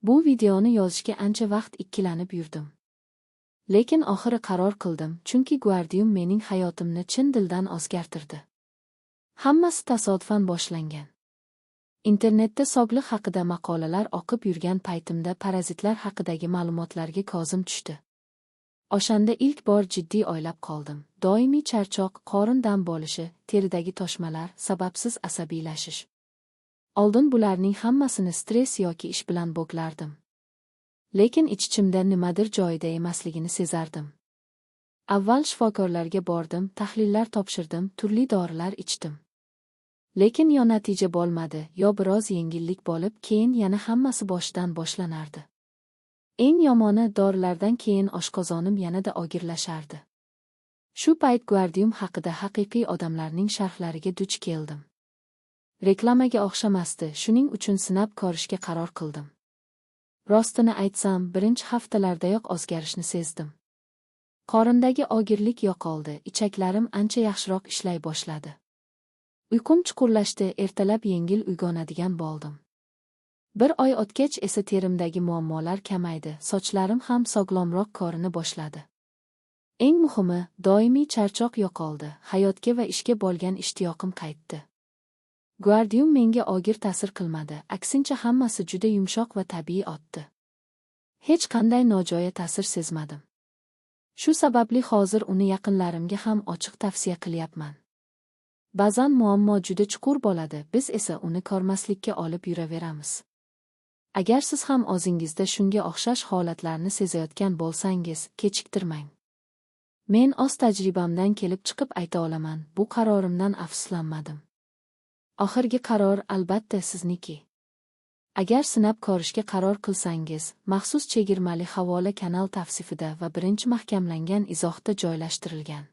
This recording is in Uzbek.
Bu videoni yozishga ancha vaqt ikkilanib yurdim. Lekin oxiri qaror qildim, chunki Guardium mening hayotimni chin dildan o'zgartirdi. Hammasi tasodifan boshlangan. Internetda sog'liq haqida maqolalar o'qib yurgan paytimda parazitlar haqidagi ma'lumotlarga ko'zim tushdi. O'shanda ilk bor jiddiy o'ylab qoldim. Doimiy charchoq, qorin dam bo'lishi, teridagi toshmalar, sababsiz asabiylashish. Oldin bularning hammasini stress yoki ish bilan bog'lardim. Lekin ich-ichimda nimadir joyida emasligini sezardim. Avval shifokorlarga bordim, tahlillar topshirdim, turli dorilar ichdim. Lekin yo natija bo'lmadi, yo biroz yengillik bo'lib, keyin yana hammasi boshidan boshlanardi. Eng yomoni, dorilardan keyin oshqozonim yanada og'irlashardi. Shu payt Guardium haqida haqiqiy odamlarning sharhlariga duch keldim. Reklamaga o'xshamasdi, shuning uchun sinab ko'rishga qaror qildim. Rostini aytsam, birinchi haftalardayoq o'zgarishni sezdim. Qorindagi og'irlik yo'qoldi, ichaklarim ancha yaxshiroq ishlay boshladi. Uyqum chuqurlashdi, ertalab yengil uyg'onadigan bo'ldim. Bir oy o'tgach esa terimdagi muammolar kamaydi, sochlarim ham sog'lomroq ko'rina boshladi. Eng muhimi, doimiy charchoq yo'qoldi, hayotga va ishga bo'lgan ishtiyoqim qaytdi. Guardium menga og'ir ta'sir qilmadi, aksincha, hammasi juda yumshoq va tabiiy o'tdi. Hech qanday nojo'ya ta'sir sezmadim. Shu sababli hozir uni yaqinlarimga ham ochiq tavsiya qilyapman. Ba'zan muammo juda chuqur bo'ladi, biz esa uni ko'rmaslikka olib yuraveramiz. Agar siz ham o'zingizda shunga o'xshash holatlarni sezayotgan bo'lsangiz, kechiktirmang. Men o'z tajribamdan kelib chiqib ayta olaman, bu qarorimdan afsuslanmadim. Oxirgi qaror, albatta, sizniki. Agar sinab ko'rishga qaror qilsangiz, maxsus chegirmali havola kanal tavsifida va birinchi mahkamlangan izohda joylashtirilgan.